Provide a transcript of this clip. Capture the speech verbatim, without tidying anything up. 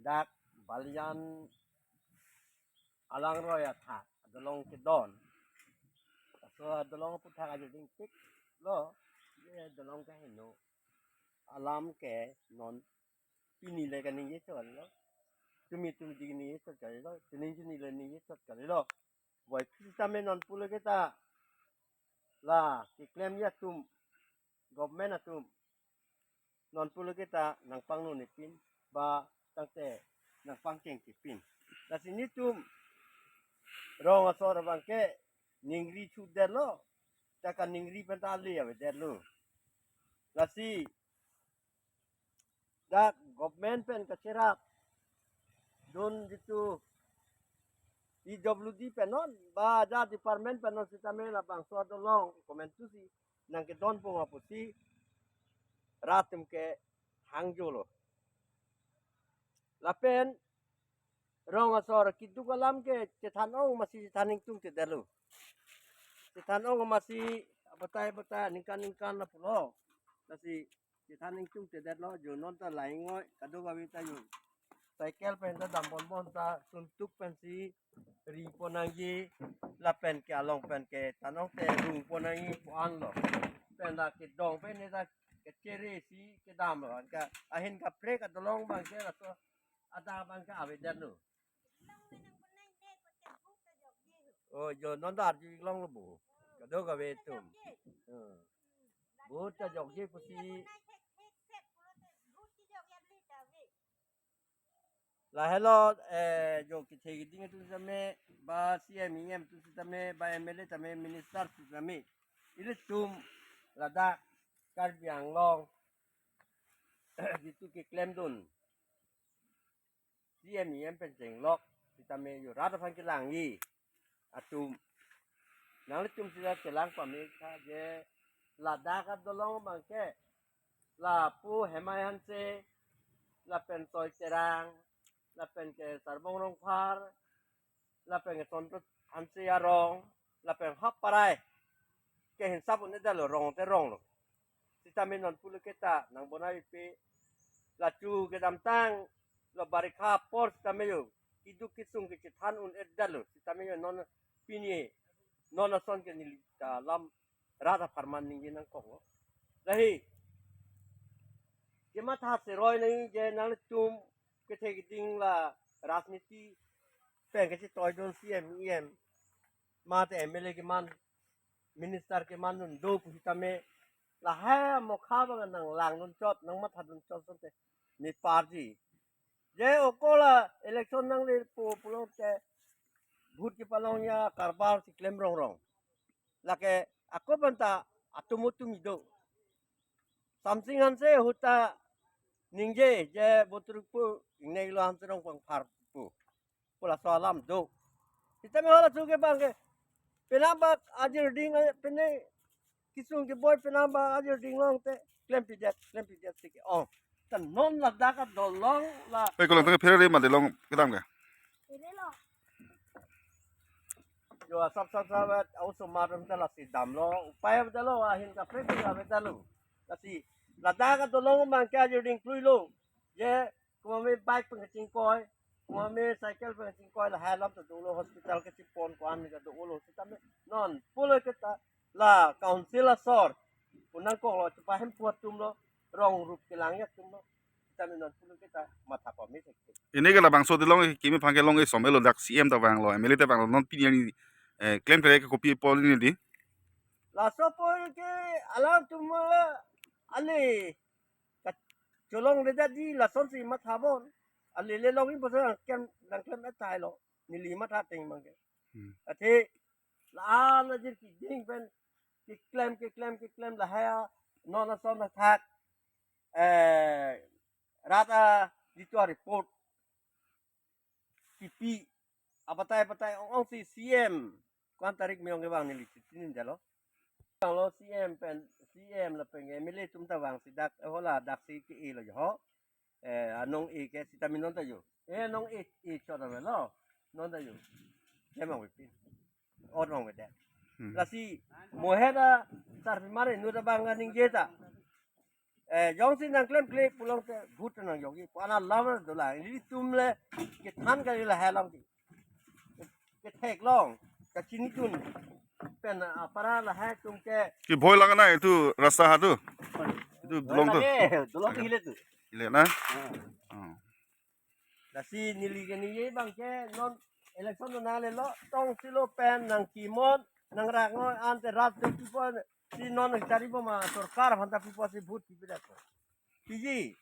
Dak Balijan alangroi athak adolong kedon. Laso adolong aputhak ajo dingpik lo, ye adolong kaheno alam ke non pini le kaningje chot lo. Tumi tumi di ningje chot kali lo, tuni tuni le ningje chot kali lo. Boy pisi tame non pulo kita la keklem ya tum, government atum non pulo kita nangpangno nepin ba tangte nangpangcheng kepin. Lasi netum rong asor abang ke ningri chudetlo, ta kaningri pen ta ale avedetlo. Lasi dak government pen kacherap dun jitu P W D pen non ba ja department pen non sitame labangso adolong komentusi nangkedon pung apusi rat atum ke hangjolo. Lapen rong asor keduk alam ke chethan ong masi chethan ingtungtedetlo. Chethan ong masi abatai abatai ningkan ningkan lapulo. Lasi chethan ingtungtedetlo, jo non ta laingoi, kadokave ta jo cycle pen ta dambonbon ta suntuk pensi ri ponangji, lapen ke along pen ke thanong te rung ponangji pu-an lo. Pen ta kedong pen ne ta kechere si kedamlo, anke ahin kaprek adolong abang ke laso ada abang ke avedetlo. Oh, jo non ta arju longlong lo bo. Kadokave atum. Hmm. Bo ta jokje pusi. Lahelo, eh, jo kethe keding atum sitame, ba C M E M atum sitame, ba M L A tame, minister sitame. Ilitum ladak Karbi Anglong jitu keklemdun C M E M pen chenglok sitame jo rat aphan kelangji atum. Nanglitum sita chelang pame tha je ladak adolong abang ke lapu Hemai Hanse, lapen Toi Terang, lapen ke Sarbong Rongphar, lapen ke Tonto Hanse arong, lapen hap parai ke hinsap un-edetlo, rong te ronglo. Sitame non pulo kita nangbonai pe lachu kedamtang lo barikha apor sitame jo keduk kesung kechethan un-edetlo. Sitame jo non pini non ason ke neli ta lam rat apharman ningje nangkoklo. Lahi kematha seroi nangji je nanglitum kethe keding la rajniti pen kachetoidun C M E M mate M L A keman, minister kemandun do pu sitame lahai amokha abang nanglangdun chot, nangmathadun chot asonte ne party. Je ako la election nangle po pulote vote kepalongji akarbar si klem rongrong. Lake ako pen ta atum atum ido. Samsing Hanse ahut ta ningje je Botrukpu ingnei lo Hanse Rongphar pu. Pu laso alam do. Sitame hala suke abang ke penang ba ajir ding, eh, pene kisung keboi penang ba ajir ding long te klempidet, klempidet sike. Oh, ta non ladak adolong la. Oi, kolong tang pherere mate long kedam ke? Pherere lo. Jo asap sap sap vet, au somar ram ta lasi damlo, upai avedetlo, ahin kaprek avedetlo. Lasi ladak adolong abang ke ajir ding kluilo. Je, komat me bike pen kachingkoi, komat me cycle pen kachingkoi, lahai alam ta dolo, hospital kachepon ko-an ta dolo, sitame non pulo kita la council asor pu nangkoklo, chepahemphu atumlo, rong rup kelangji atumlo, sitame non pulo kita matha pame thek. Pini ke labangso adolong kimi aphan kelong isom elo, dak C M ta vanglo, M L A ta vanglo, non pini arni, eh, klem kere ke kopi apot neli di. Laso apot ke alangtum ale kacholongledet di lasonsi matha bon. Ale le longji pusi nangklem, nangklem-et tahai lo. Neli matha ateng abang ke. Hmm. Athe la-an ajir keding pen keklem, keklem, keklem lahai a non ason athak, eh, rat a jitu a-report kipi abatai abatai ong-ongsi C M ko-an tarik me-ong kevang neli chitinin detlo. Vanglo C M pen, C M lapen M L A atum ta vangsi dak, eh, hala daksi ke-elo jo ho. Eh, anong-e ke sitame non ta jo. Eh, nong-e, e chot avelo. Non ta jo. Kemang vepin. Ot vang vedet. Hmm. Lasi mohet asarpimar inut abang kaningje ta. Eh, jongsi nangklemkle pulote vote nangjokji pu alam dolang. Ilitum le kethan kali lahai along ke. Ketheklong, kachinidun pen apara lahai atum ke. Ki bhoi lagana itu rasta ha tu. Itu dolong tu. Lage, dolong ke hile tu. Hile na? Ah. Hmm. Lasi neli ke ningje abang ke non election nanglelo, tongsi lo pen nangkimon, nangraknon ante rat de pipo, si non nangchari bom ma sorkar aphanta pipo si vote pipedet. Piji,